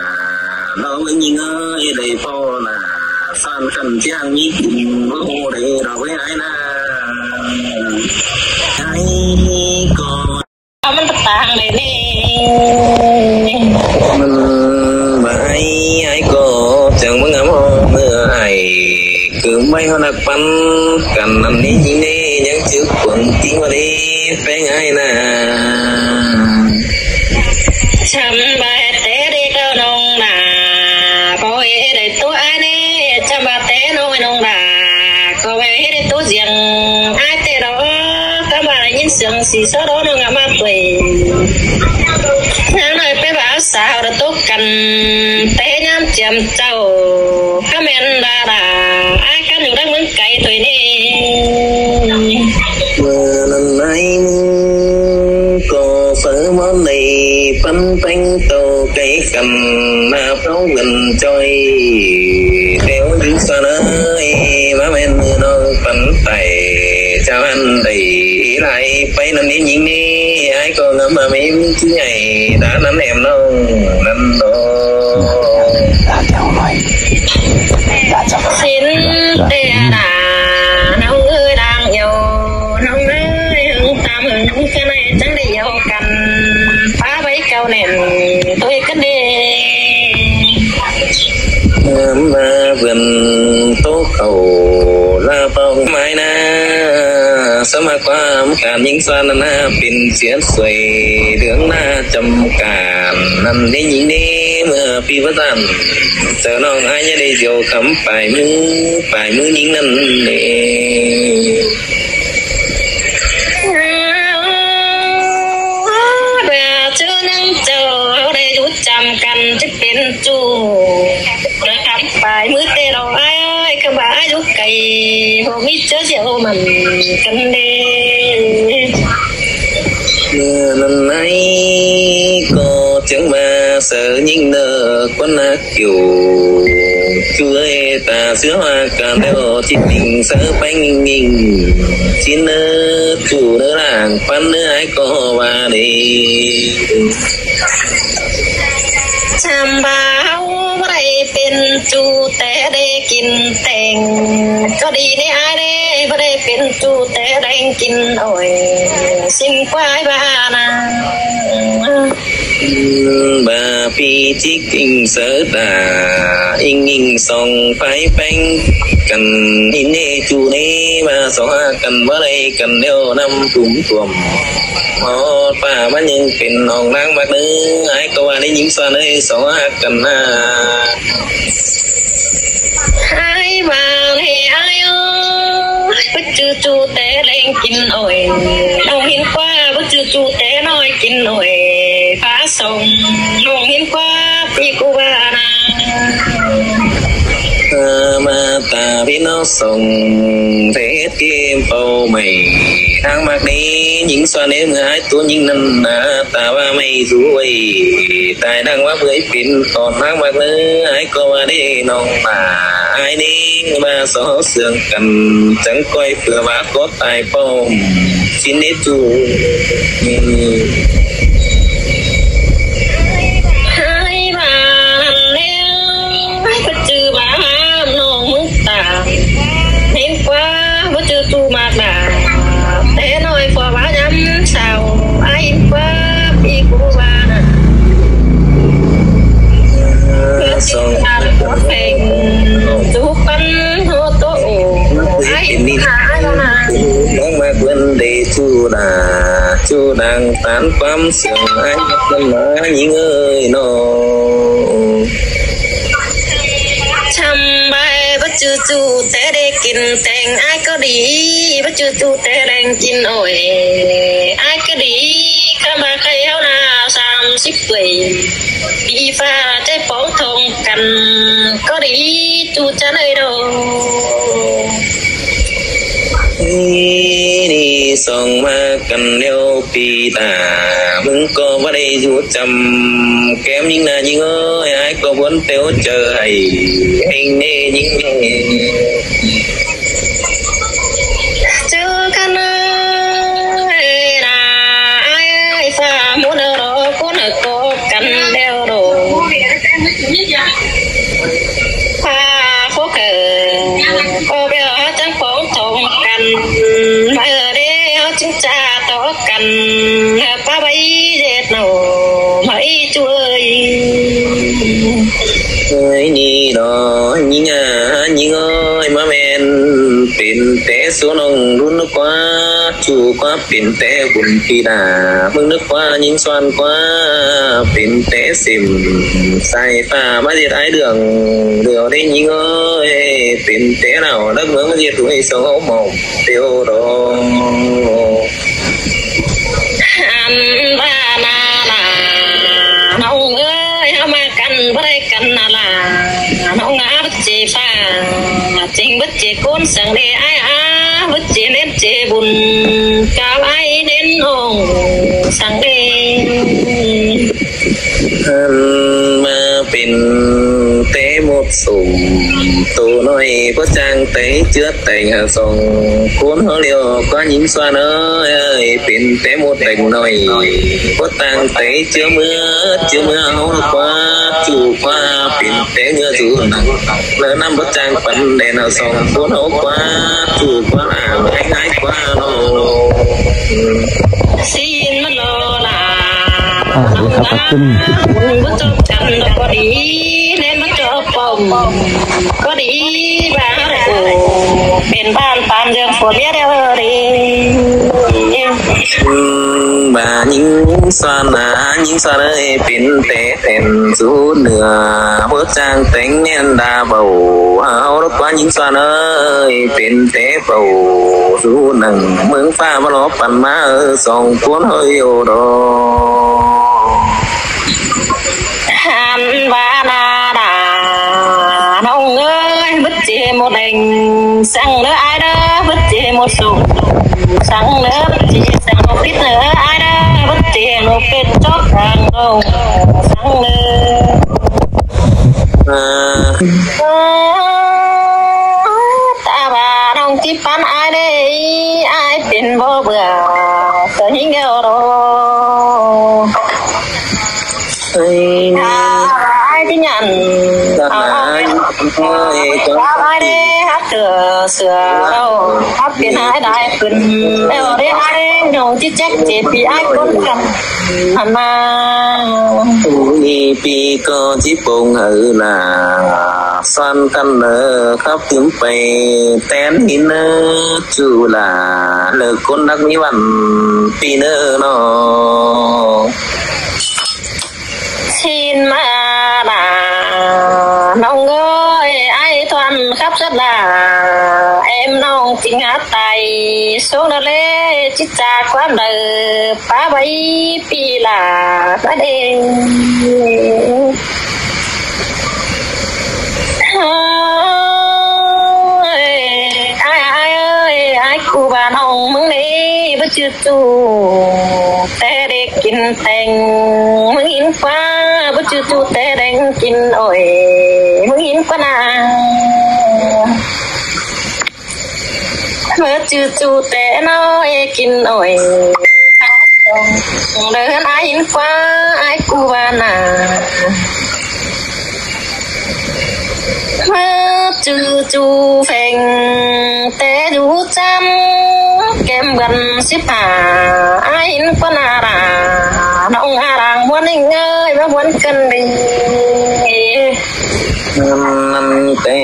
ꞌlo ꞌmứng ꞌnhính ơi đảy ꞌpo lả, ꞌsán khăn ꞌchí hăng ꞌmí kin báu ꞌhụ đảy đo ꞌvới ai ꞌná. Ai ꞌcọ ꞌmắn tả hăng đảy ꞌnị. ꞌMắn ꞌva ai, ai ꞌcọ chắng ꞌmá ngắm ꞌhụ ꞌmưa ai, cứ ꞌmạy ꞌhụ nắc ꞌpắn căn ăn ꞌnị ꞌnhính ꞌnị, ꞌnhắng chứ cuông ꞌtí ꞌva đảy pay ꞌnhái ꞌná. ꞌChăm ꞌva té đảy ꞌcọ ꞌnọng nả, ꞌcọ ꞌhế đảy ꞌtố ai ꞌnị, ꞌchăm ꞌva té ꞌnọng ꞌnọng nả, ꞌcọ ꞌhế đảy ꞌtố ꞌdiếng ai ꞌtẹ đo, ꞌcắm ꞌva đảy ꞌnhính siêng sí so đo ꞌnọng ngắm ꞌmá ꞌtoi. ꞌNhắng đảy pay ꞌva sa hảư đảy ꞌtố căn, té ꞌnhám chiêm chảu, ꞌcắm ꞌmen đa đa, ai căn dú đăng ꞌmướng cay ꞌtoi ꞌnị. ꞌMưa ꞌnặn ai ꞌmứng ꞌcọ phaư ꞌmón đảy păn péng tô cay căn ꞌmá ꞌphóng vườn ꞌchoi. Téo dú ꞌsán ơi, ꞌmá ꞌmen ꞌmưa ꞌnọng păn tảy, chao ăn đảy lai pay ꞌnặn ꞌnhính ꞌnị, ai ꞌcọ ngắm ꞌmá ꞌmí ꞌchí nhảy đá ꞌnặn ẻm ꞌnọng ꞌnặn đo. Sín ꞌtẹ đa, ꞌnọng ơi đang dẻo, ꞌnọng ơi hưng tam hưng ꞌcọ ꞌnị chắng đảy dẻo căn, pá ꞌvạy cau nẻn, ꞌtoi căn đê. Ngắm ꞌmá vườn ꞌtố khảu la pong mai ꞌná, sớm ꞌmá ꞌquám căn ꞌnhính ꞌsán ꞌnặn ꞌná pên ꞌsứa sui, ꞌlướng ꞌná ꞌchăm căn ꞌnặn ꞌnị ꞌnhính ꞌnị, ꞌmưa ꞌpi báu dản, chaư ꞌnọng ai ꞌnhá đảy dẻo khắm pay ꞌmứ, pay ꞌmứ ꞌnhính ꞌnặn ꞌnị. Đuổi chứ ꞌnhắng chảu đảy dú ꞌchăm căn ꞌchí pên ꞌchu. Đuổi khắm pay ꞌmứ ꞌtẹ đo ai ơi, ꞌcắm ꞌva ai dú cay, ꞌhụ ꞌmí ꞌchớ dẻo mẳn căn đê. ꞌNặn ai ꞌcọ chắng ꞌva saư ꞌnhính ꞌnớ ꞌquán ꞌnạ kiu. ꞌChu ơi ta ꞌsứa ꞌhọa căn ꞌlẹo ꞌchí ꞌnhính saư péng ꞌnhính ꞌnhính. ꞌChí ꞌnớ ꞌchu ꞌnớ lảng păn ꞌnớ ai ꞌcọ ꞌva đê. ꞌChăm ꞌva ꞌháu báu đảy pên ꞌchu té đảy kin teng. ꞌCọ đi ꞌnị ai đê, báu đảy pên ꞌchu té đảy kin ỏi. Sính ꞌquá ꞌva ꞌnặn. ꞌVa ꞌpi ꞌchí ꞌnhính saư ta, ꞌnhính ꞌnhính song pay péng căn ꞌnị ꞌchu ꞌnị, ꞌva song ꞌhọa căn báu đảy căn ꞌlẹo ꞌnặm tủm tuôm. Hót ꞌva ꞌmắn ꞌnhắng pên ꞌnọng ꞌláng ꞌmặc ꞌnớ, ai ꞌcọ ꞌva đảy ꞌnhính ꞌsán ơi song ꞌhọa căn ꞌnạ. Ai ꞌva ꞌnị ai ơi, báu ꞌchư ꞌchu té đảy kin ỏi. ꞌNọng ꞌhịn ꞌquá báu ꞌchư ꞌchu té ꞌnọi kin ỏi. Pá song ꞌnọng ꞌhịn ꞌquá ꞌpi ꞌcọ ꞌva ꞌnặn. ꞌMá ta ꞌpi ꞌnọng song, ꞌtẹ ꞌhết ꞌkêm pau mảy. ꞌLáng ꞌmặc ꞌnị ꞌnhính ꞌsán ꞌnị ꞌmưa ai ꞌtố ꞌnhính ꞌnặn ꞌnạ, ta ꞌva ꞌmạy dú ꞌvạy. Tai đang ꞌva bưới pên tỏn ꞌláng ꞌmặc ꞌnớ, ai ꞌcọ ꞌva đê ꞌnọng ꞌva ai ꞌnị ꞌva so sương căn chắng ꞌcoi pưa ꞌva ꞌcọ tai pom ꞌchí ꞌnị ꞌchu. Ai ꞌva ꞌnặn ꞌlẹo, báu ꞌchư ꞌva ꞌnọng ꞌmứng ta. ꞌHịn ꞌquá báu ꞌchư ꞌchu ꞌmặc đa. Té ꞌnọi ꞌpọ ꞌva dăm sau, ai ꞌhịn ꞌquá ꞌpi ꞌcọ ꞌva ꞌnặn. Song ꞌva ꞌcọ pheng, ꞌchu căn ꞌhụ ꞌtố ổ. Ai ꞌhịn ꞌquá ꞌva ꞌnặn. ꞌMá ꞌmá ꞌquán đê ꞌchu ta, ꞌchu đang tán ꞌquám sương ai ꞌnặn ꞌmá ꞌnhính ơi ꞌnọ. Chăm bai báu ꞌchu ꞌchu té đé kin teng ai ꞌcọ đi, báu ꞌchu ꞌchu té đeng kin ổi ai ꞌcọ đi, ꞌkhắm ꞌva khay ꞌháu ꞌna sam síp pơi. Đi pha té póng thong căn ꞌcọ đi ꞌchu ꞌchá ơi đô. Ê, đi song ꞌmá căn ꞌlẹo ꞌpi ta, ꞌmứng ꞌcọ ꞌva đảy dú chăm kém ꞌnhính ꞌna ꞌnhính ơi, ai ꞌcọ bón téo chaư hảy ꞌhêng ꞌnê ꞌnhính ơi. Chư căn ơi, ꞌna ai ꞌphạ ꞌmú ꞌna ꞌló ꞌcốn ꞌcọ căn ꞌlẹo đô. ꞌPhạ khố kơ ꞌcọ ꞌvẹo ꞌhớ chắng póng thong căn, ꞌmá ꞌhớ đé ꞌhớ chắng ꞌchạ tó căn, ꞌhớ ꞌpá báu ꞌdệt ꞌnọ ꞌmá ꞌchu ơi. Ơi, ꞌnị ꞌnọ ꞌnhính ꞌna ꞌnhính ơi, ꞌmá ꞌmen pên té số ꞌnọng ꞌlún ꞌnớ ꞌquá, ꞌchu ꞌquá pên té bun ꞌpi ta, ꞌmứng ꞌnớ ꞌquá ꞌnhính ꞌsuan ꞌquá pên té sỉm sai ꞌphạ ꞌmá ꞌdệt ai đường, đường đé ꞌnhính ơi, pên té nảu đắc ꞌmướng ꞌmá ꞌdệt ꞌtui song ꞌháu mỏng ꞌtẹo đô. Ăn ꞌva ꞌna ꞌna ꞌnọng ơi, ꞌháu ꞌmá căn báu đảy căn ꞌna ꞌla, ꞌnọng ꞌna báu ꞌchí ꞌphạ, chêng báu ꞌchí ꞌcốn săng đé ai a, báu ꞌchí ꞌnén ꞌchí bun, cáo ai ꞌnén ꞌnọng săng đé. Ăn ꞌmá pên té một sủng tô ꞌnọi, báu chang té ꞌchứa teng hả song ꞌcốn ꞌháu ꞌlẹo ꞌquá ꞌnhính ꞌsuan ơi, pên té một teng ꞌnọi, báu chang té ꞌchứa ꞌmứa, ꞌchứa ꞌmứa ꞌháu ꞌnớ ꞌquá, ꞌchu ꞌquá pên té ꞌmứa dú nẳng, ꞌlẹo ꞌnặm báu chang păn đen hả song ꞌcốn ꞌháu ꞌquá, ꞌchu ꞌquá ảng ai ai ꞌquá ꞌnọ. Xin mă lo la. À, đi khắp các kênh. Báu ꞌchọ căn ꞌcọ đi, ꞌnén báu ꞌchọ pom ꞌcọ đi, ꞌva ꞌháu đảy ổ pên ꞌpan ꞌpan dươn phua ꞌviạk đeo đi. Ư, ꞌva ꞌnhính ꞌsuan ꞌna, ꞌnhính ꞌsuan ơi, pên té tẻn dú nưa, báu chang téng ꞌnén đa báu, ꞌháu ꞌlụk ꞌquá ꞌnhính ꞌsuan ơi, pên té báu dú nẳng ꞌmướng ꞌphạ ꞌmá lo păn ꞌmá ơi, song ꞌcốn hơi ô đô. Ăn ꞌva ꞌna ꞌna ꞌnọng ơi, báu ꞌchí một đèn săng ꞌnớ ai đơ, báu ꞌchí một sủng săng ꞌnớ, báu ꞌchí săng một pít ꞌnớ ai đơ, báu ꞌchí một pít chót săng ꞌnớ săng ꞌnớ. À. Ta ꞌva ꞌnọng ꞌchí păn ai đé, ai pên báu bưa, tơ ꞌnhính eo đô. Ơi. À, ai ꞌchí nhẳn. Dạ, à, ai. Ơi, cháu. Ai đé, hắc tựa sửa, ơ, hắc pên ai đai pên, ơ, đé ai đé, ꞌnọng ꞌchí chép chép pi ai ꞌcốn căn. Hẳn ꞌna. Ui, pi ꞌcọ ꞌchí pông hảư ꞌna, ꞌsuan căn ꞌnớ khắp tứm pay, tén ꞌnị ꞌnớ, ꞌchu ꞌla, ꞌlẹo ꞌcốn đắc ꞌmí ꞌvặn, pi ꞌnớ ꞌnọ. Xin mă ꞌna ꞌnọng ơi, ai ꞌthoăn khắp sớt ꞌla, em ꞌnọng chính hát tay, số ꞌna lê, chít cha ꞌquám đaư, pá báu pi ꞌla, pá đê. Ơi, ai, ai ơi, ai ꞌcu ba ꞌnọng ꞌmứng đê, báu ꞌchu ꞌchu té đé kin teng, ꞌmứng ꞌhính ꞌquá, báu ꞌchu ꞌchu té đeng kin ổi, ꞌmứng ꞌhính ꞌquá ꞌna. Báu ꞌchu ꞌchu té ꞌnọi kin ổi. Đaư ꞌhướn ai ꞌhính ꞌquá, ai ꞌcu ba ꞌna. Báu ꞌchu ꞌchu pheng té dú chăm, kem bươn síp hả, ai ꞌhính ꞌquá ꞌna đa. ꞌNọng a đang ꞌmuôn ꞌnị ơi, báu ꞌmuôn khân đi. ꞌNặn té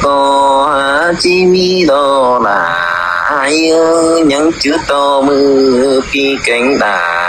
ꞌcọ ꞌchí ꞌmí đo ꞌla, ꞌnhắng ꞌchư ꞌto ꞌmự ꞌpi kéng đa